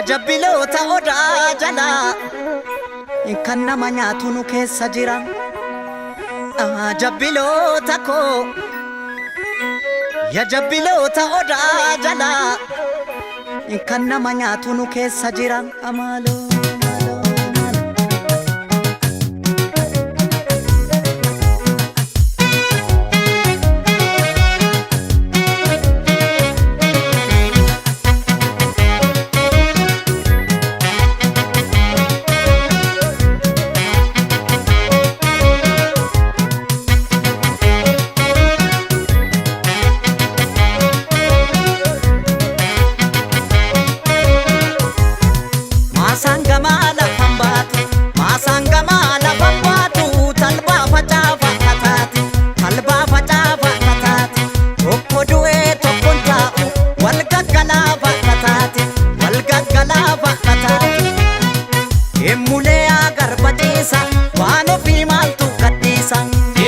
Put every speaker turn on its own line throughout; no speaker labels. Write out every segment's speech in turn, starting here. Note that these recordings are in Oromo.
Jabbiloota odaa jalaa kan nama nyaatu nu keessa jira. Jabbiloota koo, ya jabbiloota odaa jalaa kan nama nyaatu nu keessa jira. Amaaloo. Maasaan gamaa lafan baatu, maasaan gamaa lafan baatu, talbaa facaafa kataati, talbaa facaafa kataati. Tokko du'ee tokkoon taa'u, wal gaggalaafa kataati, wal gaggalaafa kataati. Emulee agarba ciisa, waan ofii maaltu gadhiisa.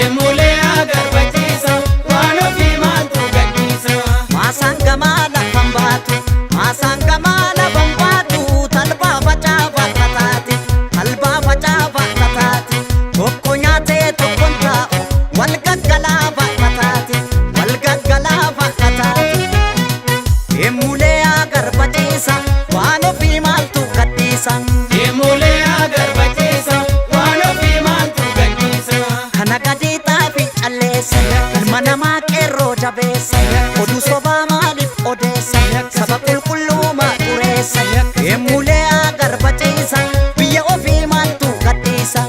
Emulee agarba ciisa, waan ofii maaltu gadhiisa.
Maasaan gamaa lafan baatu, maasaan gamaa lafan baatu, talbaa facaafa kataati, talbaa facaafa kataati. Tokko nyaatee tokkoon taa'u, wal gaggalaafa kataati, wal gaggalaafa kataati. Emulee agarba ciisa, waan ofii maaltu gadhiisa.
Emulee agarba ciisa, waan ofii maaltu gadhiisa.
Kana gadi xaafi calleessa, ilma namaa qeerroo jabeessa, oduu sobaa maaliif odeessa, saba qulqulluumaa xureessa. Emulee agarba ciisa, biyya ofii maaltu gadhiisa.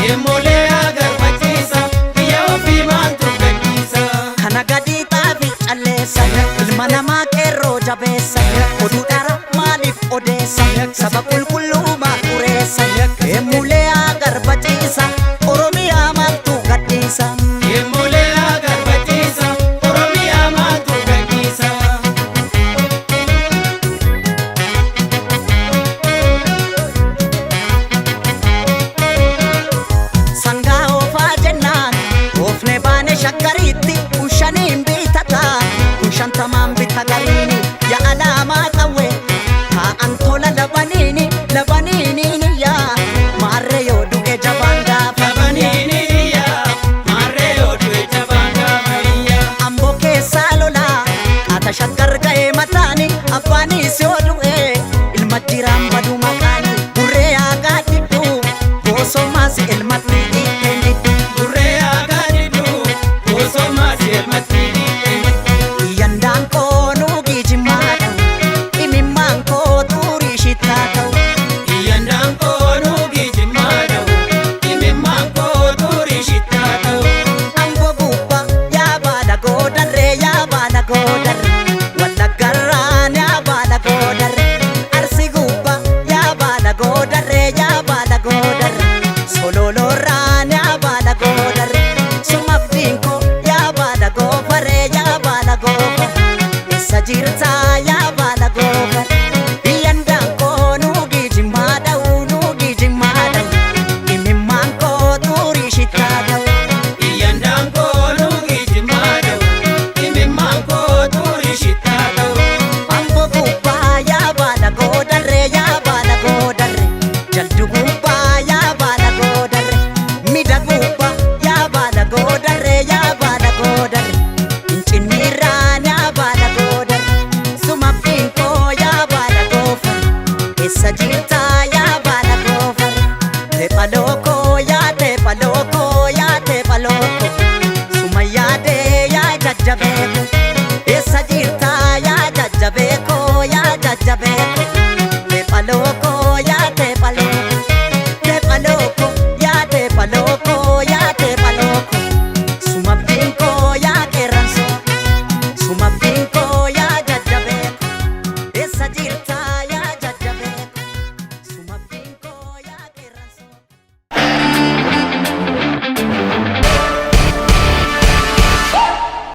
Emulee agarba ciisa, biyya ofii maaltu gadhiisa.
Kana gadi xaafi calleessa, ilma namaa qeerroo jabeessa, oduu dhara maaliif odeessa, saba qulqulluu.